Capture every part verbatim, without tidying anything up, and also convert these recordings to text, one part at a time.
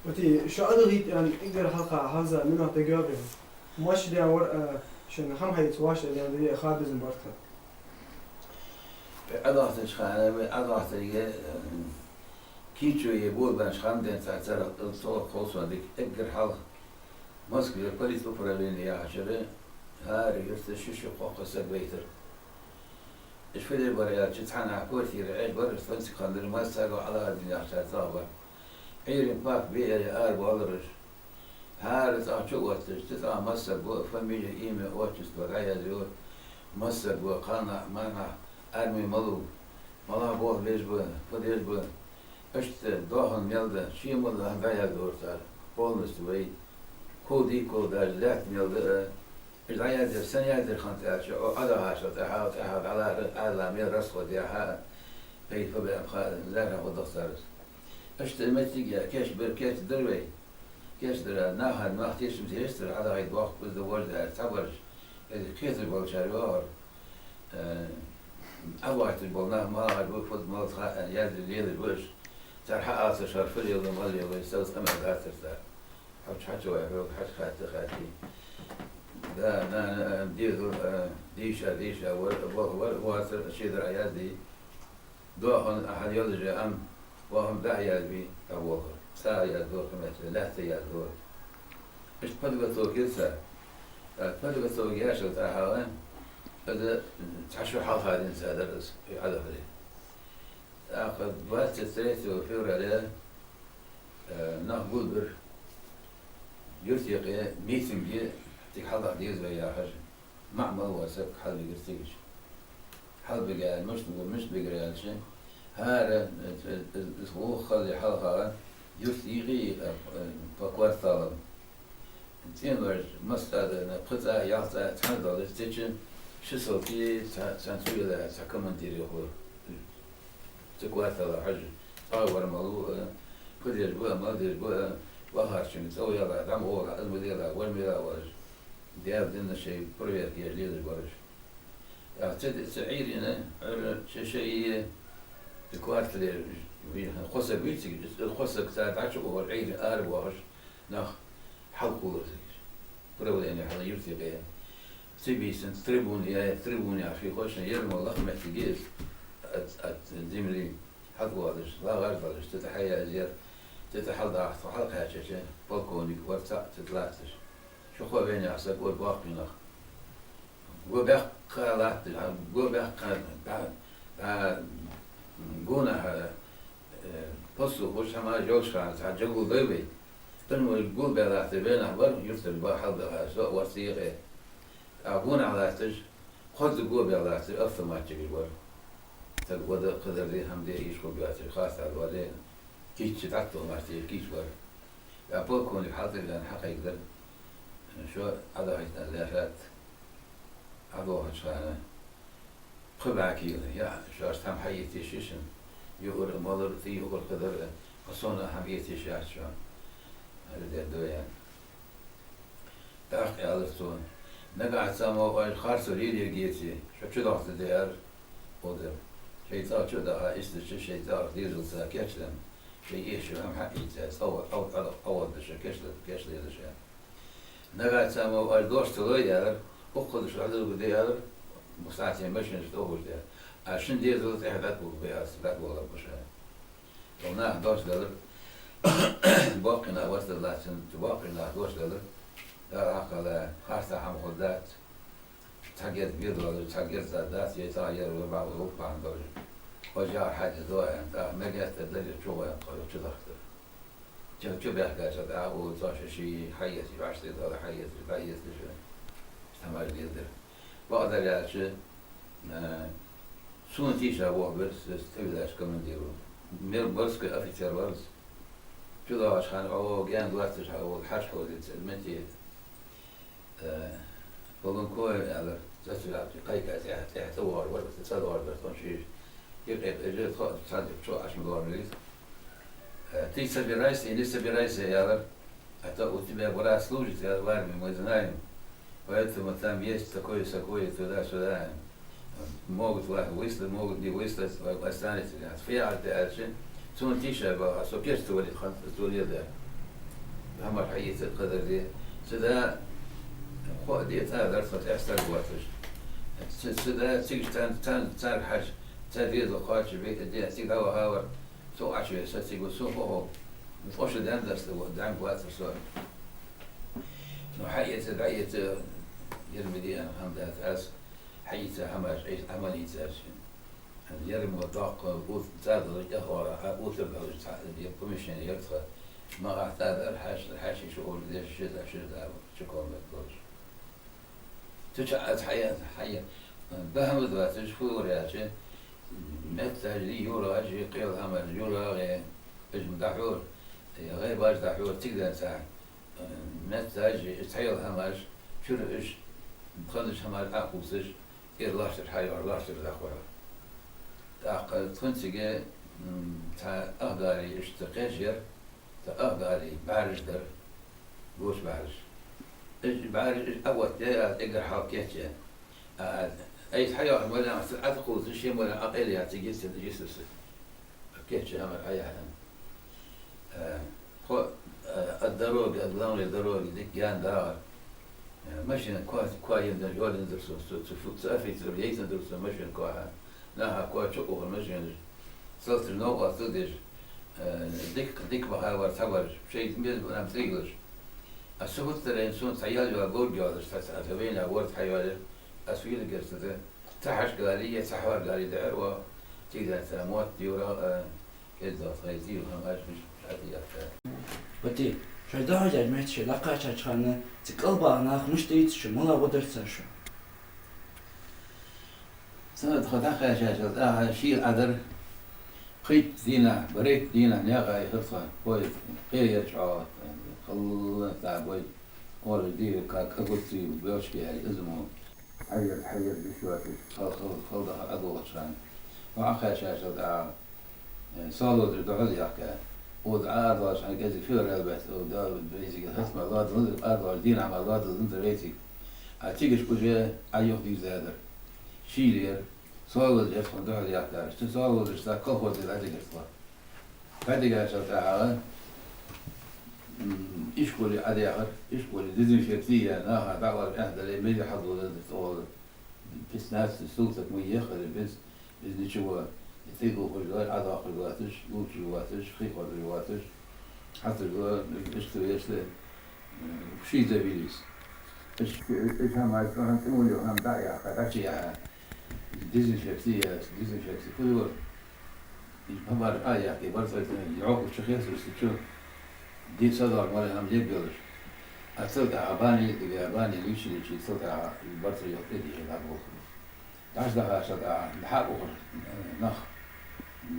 Ӏадахийта аьнна эггара хьалха хьалха минот дагайоагӀий? Мишта даьнна вар, а, шун хӀама хьаийца вӀашагӀдаьнна дий, ха безам бар тха. Ӏадахийтача хана, вай Ӏадахийта, э, кийчо е болабаьннача хана денз цхьа цар цо кхолсо дика эггара хьалха Москве политуправлени яхачара хӀара юрта ши-ши кхоккха саг вайтар. Уж фу деш бар аьлча, цхьаннахьа квартира Ӏеш бар, станци хандир, массаго Ӏалаадин яхачар цӀагӀа бар. Ӏуйрийна папа биъаре арабоалар уж. ХӀара цӀагӀа чу а отташ, цу цӀагӀа массаго, фамилия, имя, отчество дӀаязйора, массаго, кхалнах, маӀанах, арми малув, малагӀа болх беш ба, фу деш ба. Иштта доахан мел да, ший мел да дӀаяздора цар, полностью вай, ков дий, ков дац, лаьтта мел да, а, уж дӀаяздеш, сенна яздир хиннад аьлча, Ӏо-, Ӏадахачул тӀехьагӀа, тӀехьагӀа дӀалара, Ӏалла мел расхо даьха, кхы фу баьб ха, лаьрхӀа гӀо даха цар из. Иштта моттиг я, кийчбир, кийчдир вай. Кийчдир, наха, нах тешам тешдир, Ӏадахийта бохк беза вожда аьлча, цхьабараш, из кхеташ болчар йоагӀар. Э, Ӏабоатташ бола нах малагӀаш ба, фуд, малад ха, яздир лелаш ба уж. Цар хьаалцар шоаш фу леладу, мала леладу, сел цкъа мел дацар цар. Хьачу, хьачу вай хьога, хьачу хатта хатти. Да, нана, э, дезал, э, дийша, дийша, вар, вар, вар, вацар, шедар а язди. Доахан а хьаделлаже ам, вахам дӀа а язби, дӀаволхар. Цхьа а яздора, кхы меттел лаьтта а яздора. Иштта подготовка ца, э, подготовка яьчул тӀехьагӀа, из цхьа шу хьалха денз дар из, и Ӏадахари. ТӀаккха двадцать третьего февраля, э, нах гулбир, юрта юкъе митинге, цига хьалдаха деза вай яхаш. МаӀа мел вола саг хьалбигар цигача. Хьалбига аьлча, мишта бу, мишта бигар аьлча, хӀара, э, э, э, вуха хале хьалха, юрта юкъе, э, э, по кварталам. ЦӀенош масса цӀа да, пхи цӀа, ялх цӀа цхьана долаш, цу чу ши салти цхьа, цхьан цу йола цхьа командир яхар. Цу квартала хьажа, цӀагӀа вар малув а, фу деш ба а, мала деш ба а, вахарчунга цӀа вела, дӀа ма гӀора, из ма дела, вар ма вела вараш. Даьла дина шоай проверка еш лелаш бараш. ТӀаккха цу, цу Ӏуйрийна, Ӏуйрийна ше-шоай, цу квартале вийна кхо саг вий цига, из кхо саг цар дӀачуохар, Ӏуйрийна арабоахаш, нах хьалкхувлар цига. Правлени хьал юрта юкъе. Цу бийсан трибуна яь, трибуна яхаш хой шоана, ер мо лакха моттиг я из, от, от земли хьалкхувлаш, лагӀаш долаш, цу тӀа хьаяьзар, цу тӀа хьалдаха, тхо хьалкхаьчача, полковник вар цаӀ цу тӀа латташ. Ши-кхо венех саг вар боккхий нах. Го баьккха латташ, го баьккха, дӀа, дӀа, гонахьа, э, пастухаш, хӀамаш йолча хана, цхьа джангал дой вай. Цу мо гулбаь латташ венех бар, юртара ба хьалбаха, со а вар цу юкъе. ТӀаккха гонахьа латташ, кхозза гулбаь латташ, автоматчикаш бар. Саг вада, кхыдар де, хӀама де йиш хургйоацаш, харцахьа доале, кийча дӀатӀатоха мара тӀера кийча бар. ТӀаккха полковник хьалтӀавена хьакхайкадар, шо Ӏадахийта аьнна лаьрхӀад, Ӏадоахача хана, пхи бӀаь кила, я, шоашта хӀама хьаэца йиш я шун, юхар а, малар а, тӀаюхар а, кхыдар а, фасона а хӀама эца йиш яц шоана, аьлар, дер ду аьнна. ТӀаккха аьлар цо: «Нагахьа цхьа мо оаш харцо лелаергеце, шо чудоахаргда», — аьлар. Ода шоай цӀагӀа чу а даха, истача шоай цӀагӀа дезалца кийчлаьнна, шоай эшача хӀама хьаийца, цӀа, цӀа, цӀа, цӀа водда шо, кийчле-, кийчле деза шо. «Нагахьа цхьа мо оаш дош ца лой, — аьлар, — укхаза шо дӀадугаргда, — аьлар, — бусалба машинаш тӀа ухаш да. А шун дезал тӀехьа дӀатӀабувларгба аз, дӀатӀабовларгба шо». Цу наха дош делар, боккхий нах вастар латтача, цу боккхий наха дош делар: «Дала хьакхалла, харцахьа хӀама хургдац, цхьа герз бе долаш, цхьа герз дац, е цхьа ер вай бахьа вай вукхахьа долаш. ОжагӀа хьадис доа», — аьнна, тӀаккха мегаш тӀа дале чугӀо аьнна, тхо чудахийтар. Чу, чубаьхкача тӀаккха, о, цо ши-ший хьаэцаш, вӀаштӀехьадала хьаэцаш, дӀаэцаш, тамаш леладир. Бакъдар аьлча, э, сона тийша вахар из, из тӀавийлача командиро. Мер-, морской офицер вар из. ЧудоагӀача хана, о, гаьна доацаш хьа, о, хьажа хьо дийца, метте, э, Полонкоев аьлар, цӀа ца ваьлча, кхайка тӀехьа, тӀехьа цӀа вахар вар, цӀа доагӀар дар тхона шийша. Юкъе кхайкача, тхо цхьана чу Ӏаш ма доагӀар вайца. Э, ты собирайся и не собирайся, аьлар. А то у тебя брат служит, аьлар, в армии, мы знаем. Поэтому там есть такое-сякое, туда-сюда. Могут вас выслать, могут не выслать, вы останетесь. Фу яхар да аьлча, сона тийша баха, со кийча ца валийта хиннад, цо леладаь. ХӀамаш хьаийца кхадар де. Цу да хо де цӀа дар, тха тӀехьа стаг воацаш. Цу, цу да цига цан, цан, цар хьажа, цар дезал кхоачаш бе, де цига хьавахавар, со Ӏочуве, со цига, со хӀо-хӀо. Оша ден даста, ден вацар со. Ну, хьаийца, дӀаийца, ер ма диана хӀама дац аз, хьаийца хӀамаш, Ӏамал ийцар шин. Ер мо доккха, ут, цӀа дала тӀехвара, а, утар дала, цхьа, е помещение яр тха. Магаш цӀа дар, хьаьш-, хьаьший шу уж деш, ши да, ши да, чу комнат долаш. Цу чу аз хьая-, хьая-, бахьан ма вацаш, фу вар аьлча, метташ ди юрагӀаш, къел хӀамаш юрагӀе, уж ма дӀахьора, е гӀайбаш дӀахьора, цига денз а. Метташ, из цхьайола хӀамаш, чура уж, пханаш хӀамаш Ӏокхувсаш, тӀера лоархӀар хьайоагӀар, лоархӀар дӀахьора. ТӀаккха тхона цига, м, цхьа ах гари иштта кхаьчар, цхьа ах гари бӀараш дар, гоча бӀараш. Уж бӀараш, уж Ӏооттадаь, аз эггара хьалха кийчъяь. А, а, айса хьайоагӀаш моллагӀа, цар Ӏо тӀакхувсаш, ший моллагӀа Ӏокъайлаяь, цига йиса, йиса, йиса. Кийчъяь хӀамаш Ӏояхьа. Э, тхо, э, от дороги, от главной дороги дика гаьна дагӀар. Э, машина коа, коа ена дар, йоалаяь дар со, со, цу фу-, цу офицера яйта дар со машина коа. Наха коа чу ухар машинаш. Салтар новкъостал деш. Э, дика, дика бахьа вар цхьабараш. Шоай мез бу нам тӀайилаш. А са хӀуттарен сона цхьа ял йола говрг йоалаш, цхьа, цхьа, цхьа вайна ворта хьайоалаяр. Аз вийлгар ца да. Цхьа хьаж гали, е цхьа хьор гали дӀаьра оаха, цига даьнна мотт юра, э, кӀеззига тхай зийла хӀама аш миш хьатӀаэттар. Бати, шоай дӀахьежача моттиге шоай дӀакхаьчача хана, цу кӀалбаха нах мишта дийцар шо, малагӀа гӀо дар цар шоана? Сенна тхо дӀакхаьчачул тӀехьагӀа шийла Ӏадар, пхийтта дийнахьа, барайтта дийнахьа наькъа яхар тхо, поезд кхеярча, халла дӀабой, ораш дийра как огурцы в бочке, аьле, из мо. Хьайра, хьайра, бишваташ, хал-, хал-, халдаха ӀодоагӀача хана. Ва Ӏокхаьчачул тӀехьагӀа, э, салозар духьал яхка. Ода ӀодоагӀача хана кӀезига февраль бетта, ода вайцига хӀанз мара ладувгӀанзар, ӀодоагӀача дийнахьа мара ладувгӀанзар вайцига. А цига уж уже Ӏоюха дийзадар. Шийла яр, салозар яр тхона духьал яхкараш. Цу салозашца колхозе дӀадигар тхо. ДӀадигачул тӀехьагӀа, м, ишколе Ӏодаьхар, ишколе дезинфекци яь, наха дӀаоалаш эхь дале, мел хьалдоладар тӀагӀолла. Пятнадцать суток ма еххара без, без ничего. И тӀадувхаш вар, Ӏодоаккхаш воацаш, лувчаш воацаш, хий хоржаш воацаш. Хьацар го, иштта вешта, м, ший завелись. Иш, иш хӀама, иш хӀама, тӀемулю хӀама дӀаяхьа, дӀачуяхьа. Дезинфекци яь, дезинфекци фу йора? Из хӀама Ӏояьккхе, барзкъа йоаккхаш чу хетар са чу. Ди садоагӀа мара хӀама лебелаш. А цул тӀехьагӀа бани, тӀега бани личи-личи, цул тӀехьагӀа барзкъа йоаккхе дӀаболхар. ДӀачудахачул тӀехьагӀа дӀахьа а ухар, э, нах,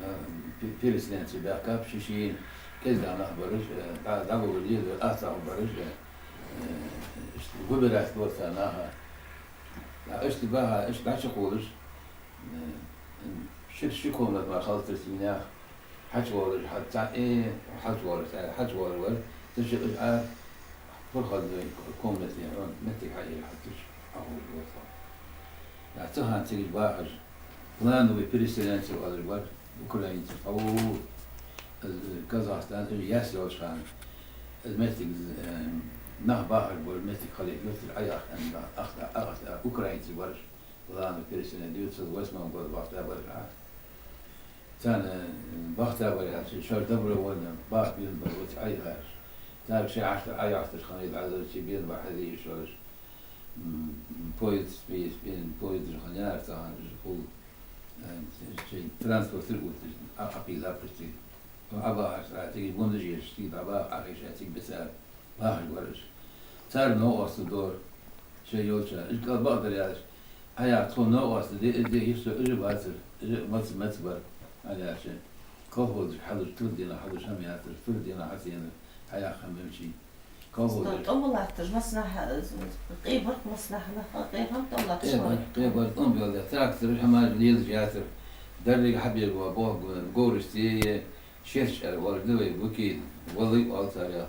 э, пе-, переселенцы баьхкаб ший-шийна, кӀезига нах бараш, э, дӀа-, дӀабугар лелавар ацагӀа бараш, э, э, выбирать дора цар наха. Иштта баха, иштта дӀачукхувлаш, э, ши, ши комнат мара хилар цу сенах. Хьачувоалаш, хьа-, цхьа, э, хьачувоалаш, цхьа, хьачувоалаш вар. Цу ши уж а проходной комнате, он, моттиг хьаийра, хьа цу чу Ӏохувлаш вар тхо. Цу хана цига бахаш, плановый переселенцы оалаш бар, украинцаш, хьо, э, Казахстан, э, яс йолча хана. Э, моттиг, э, нах бахаш бола моттиг хилийта, юртара Ӏояхка, ахта, ахта, украинцаш бараш. Ладно, переселение, девятьсот восьмом году бахта бар хьа. Царна, э, бахта бар аьлча, шоаш добровольно баха безам бар оцу Ӏайхараш. Царга шоай Ӏашта Ӏайхташ хиннай дӀазарчий безам бар хьаде йиш йолаш. М, поезд, поезд, поезд хиннаяр цхьан хул, э, шоай транспортера отташ, Ӏа-, Ӏакхийлаб уж цига. Ӏобахаш цара, цига гундаш еш, цига дӀабаха, Ӏохайша, цига бицара. Бахаш бар уж. Цар новкъостал дора, шоай йолча. Уж кӀал бакъдар яц. Ӏа яхар тхона новкъостал де, из де йиш йолаш уж бацар. Уж маца, маца бар, аьлча. Колхозашка хьалуш, трудоденах хьалуш хӀама яцар, трудоденах хьацаенар, хьаяха хӀама бемчий. Колхозашка. ТӀом латташ, массанахьа, э, къе бар-кх массанахьа нах, къе хӀама тӀом латташ. Къе бар, къе бар, тӀом баьлла. Трактораш, хӀамаш лелаш яцар. Деррига хьабергва, боху, говрашца е, шерча аьле оалаш да вай, букий, валлий оал царех.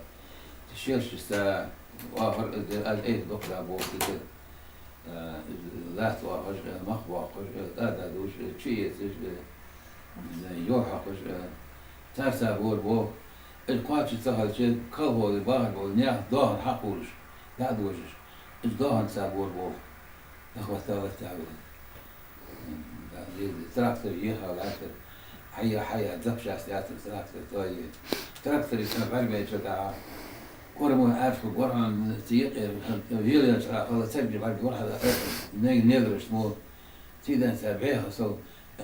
Шерчашца оахар из дер, аз айса доккха боху иза. Э, лаьтта оахаш, э, мах боаккхаш, э, тӀа дӀадувш, э, чу эцаш, э, йо хьокхаш, э, царца бора боху. Уж кхоачаш ца хилча, колхозе бахаш бола наьха доахан хьакхувлаш, дӀа а дожаш, уж доахан цар бора болх. Нах ватта латташ веза. Трактор ехал лаьттар. Хьая, хьая, запчасть яцар трактор, то е. Трактор ишта бӀаргабайча тӀехьа, кормой Ӏаьржа гӀоргӀан ца екъера, веленчара хала царги бӀарг гӀоргӀа да, нег-, неграш мо, цидан ца бӀеха сов,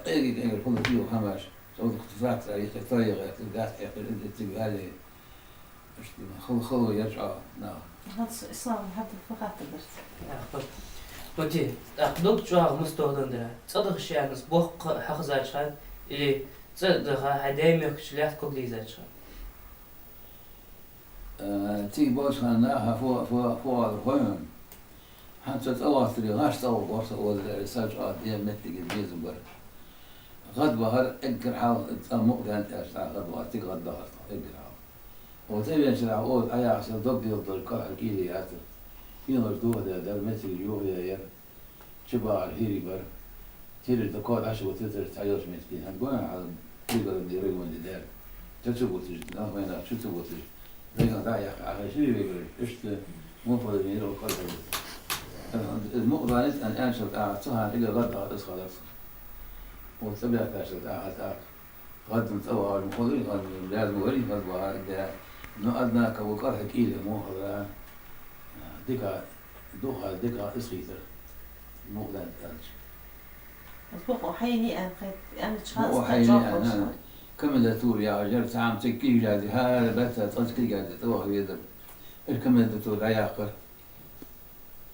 къеги-къегар хӀула тио хӀамаш, сов трактор ехе, то е, гац хьекхар, цига вале. Иштта хала, хала яр чӀоагӀа наха. ХӀанз Ислам хьатӀа фу хаттар дар? Яхпа. Бати, тӀаккха дог чӀоагӀа мустагӀдан дара. ЦӀа даха шаьнас боккха хьахазача хана, или цӀа даха хьай даьй мехкача лаьтта ког лийзача хана? Э, цига болча хана наха фу, фу, фу оалар хой хьона? ХӀанз цу цӀа вахтаре гӀаш цӀа вахар со оалар, са чӀоагӀа ден меттиге безам бар. ГӀадбахар эггара хьалха цӀа мукъадаьнна тӀехьа гӀадбахар, цига гӀадбахар эггара хьалха. Оцу цӀа венчарахь оцу Ӏаяхьа сел дог дилла долча кӀалхара кӀийле яцар. КӀийлаш дохадаь дар, меттигаш йохаяь яр. Чубахар хӀирий бар. Тираж да кхо дӀачу вутацар цхьайолча метте. ХӀанз гонахьа хьал пригородный районе дар. Цу ца вуташ, нах вайнах чу ца вуташ. Вайгахьа дӀа а яьккха, Ӏа хьай шире вегар, иштта мухӀар венар оцу кӀалхара. Из мукъадаьнна тӀехьа аьнначул тӀехьа, цу хана эггара гӀадбахар из хилар. Оцу цӀа баьхкачул тӀехьа тӀаккха. ГӀадбан цӀа вагӀаш ма хулий, гӀадбан лаьрма варий, гӀадбан вагӀар де. Но, однако, укх кӀалхара кӀийле мо хилар, дика, дукха, дика из хийтар. Мукъадаьнна аьлча. Из бокъо хьайна аьнна кхет-, аьннача хана Бокъо хьайна аьнна, комендатура яхаш яр, цхьа хӀама цига кулгалдаь, хӀара баьццара цкъаза кулгалдаь, тӀаваха везар. Уж комендатура дӀаяьккхар.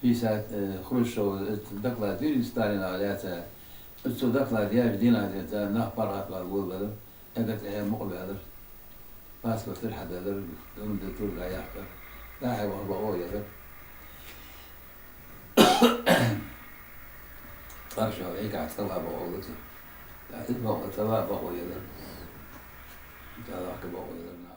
Пятьдесят, э, Хрущёв, э, доклад дир Сталинага лаьца. Цо доклад яьча дийнахьа денз нах паргӀатвала волавелар, эггара тӀехьа мукъаваьлар. Паспорташ хьаделар, комендатура дӀаяьккхар. ДӀа-хьа ваха бокъо елар. Къаршо, эггара цӀа ваха бокъо луца. ДӀа из бокъо, цӀа ваха бокъо елар. ДӀа ваха бокъо елар.